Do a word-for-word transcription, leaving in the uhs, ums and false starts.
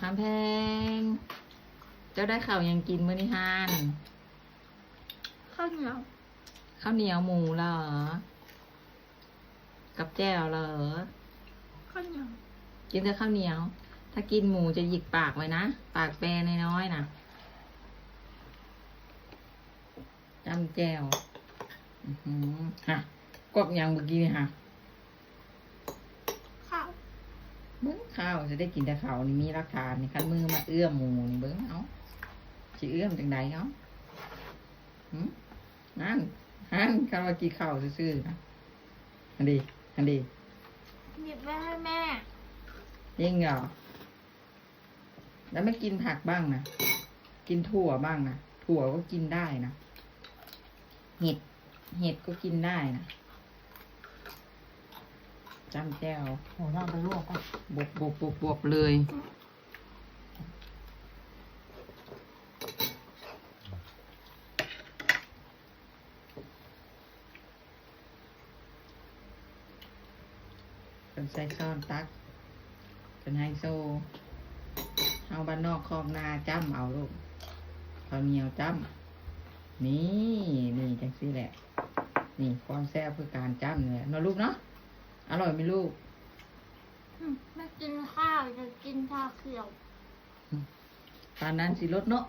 คำแพง เจ้าได้ข้าวหยังกินมื้อนี้ฮาน ข้าวเหนียว ข้าวเหนียวหมูเหรอ กับแจ่วเหรอ ข้าวเหนียว กินแต่ข้าวเหนียว ถ้ากินหมูจะหยิกปากไว้นะ ปากแปรน้อยๆนะ จ้ำแจ่ว อือหือฮะ กวบหยังเมื่อกี้นี่ฮะ ข้าว เบิ่งข้าว จะได้กินแต่ข้าวนี่มีหลักฐานนี่ คันมือมาเอื้อมหมูนี่เบิ่ง เอ้า สิเอื้อมจังใดเอ้า หึ นั่น หัน คันว่ากินข้าวซื่อๆนะ หันดิ หันดิ หยิบไว้ให้แม่ จริงเหรอ แล้วไม่กินผักบ้างนะ กินถั่วบ้างนะ ถั่วก็กินได้นะ เห็ด เห็ดก็กินได้นะ จ้ำแจ่ว โหเราไปลวกก่อน บวบๆๆๆเลย เป็นใส่ซ้อนตัก เป็นไฮโซ เฮาบ้านนอกคอกนาจ้ำเอาลูก ข้าวเหนียวจ้ำ นี่ นี่จังซี่แหละ นี่ความแซ่บคือการจ้ำนี่แหละเนาะลูกเนาะ อร่อยไหมลูก อืมไม่กินข้าวจะกินชาเขียว ปานนั้นสิลดเนาะ